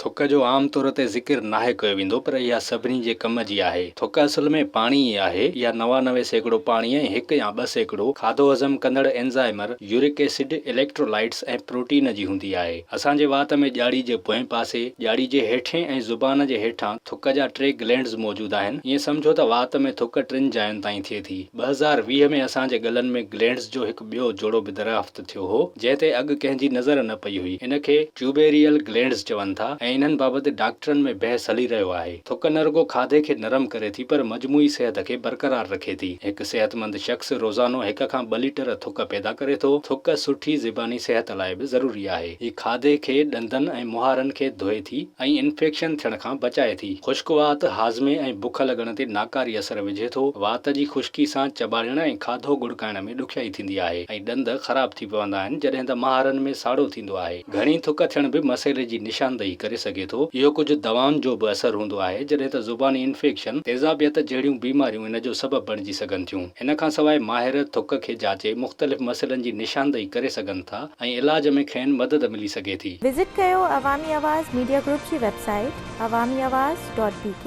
ٿڪ جو عام طور تي ذڪر ناهي ڪيو ويندو پر اها سڀني جي ڪم جي آهي. ٿڪ اصل ۾ پاڻي ئي آهي. اها 99% پاڻي ۽ هڪ يا 2% کاڌو هضم ڪندڙ اينزائمر، يورڪ ايسڊ، اليڪٽرولائٽس ۽ پروٽين جي هوندي آهي. اسان جي وات ۾ ڄاڙي جي پوئين پاسي، ڄاڙي جي هيٺين ۽ زبان جي هيٺان ٿڪ جا ٽي گلينڊز موجود آهن. ائين سمجهو ته وات ۾ ٿڪ ٽن جاين تائين ٿئي ٿي. 2020 ۾ اسان جي ڳلن ۾ گلينڊز جو هڪ ٻيو جوڙو به دريافت ٿيو هو، جنهن تي اڳ ڪنهن جي نظر نه پئي هئي. ان کي ٽيوبيريل گلينڊز چون ٿا ۽ انهن بابت ڊاڪٽرن ۾ بحث هلي رهيو آهي. ٿڪ نه رڳو کاڌي کي نرم ڪري ٿي پر مجموعي صحت کي برقرار رکي ٿي. هڪ صحتمند شخص روزانو هڪ کان ٻه ليٽر ٿڪ پيدا ڪري ٿو. ٿڪ سٺي زباني صحت لاء به ضروري آهي. هي کاڌي کي، ڏندن ۽ مهارن کي ڌوئي ٿي ۽ انفيڪشن ٿيڻ کان بچائي ٿي. خشڪ وات هاضمي ۽ بک لڳڻ تي ناڪاري اثر وجهي ٿو. وات جي خشڪي سان چٻاڙڻ ۽ کاڌو ڳڙڪائڻ ۾ ڏکيائي ٿيندي آهي ۽ ڏند خراب ٿي پوندا آهن جڏهن ته مهارن ۾ ساڙو ٿيندو آهي. گهڻي ٿڪ ٿيڻ به مسئلي جي نشاندهي ڪري سگهي ٿو. اهو ڪجهه دوائن جو به اثر هوندو آهي جڏهن ته زباني انفيڪشن، تيزابيت جهڙيون بيماريون ان جو سبب بڻجي سگهن ٿيون. ان کان سواء ماهر ٿڪ کي جاچي مختلف مسئلن جي نشاندهي ڪري سگهن ٿا ۽ علاج ۾ کين مدد ملي سگهي ٿي. وزٽ ڪيو عوامي آواز ميڊيا گروپ جي website Awami Awaz dot B K.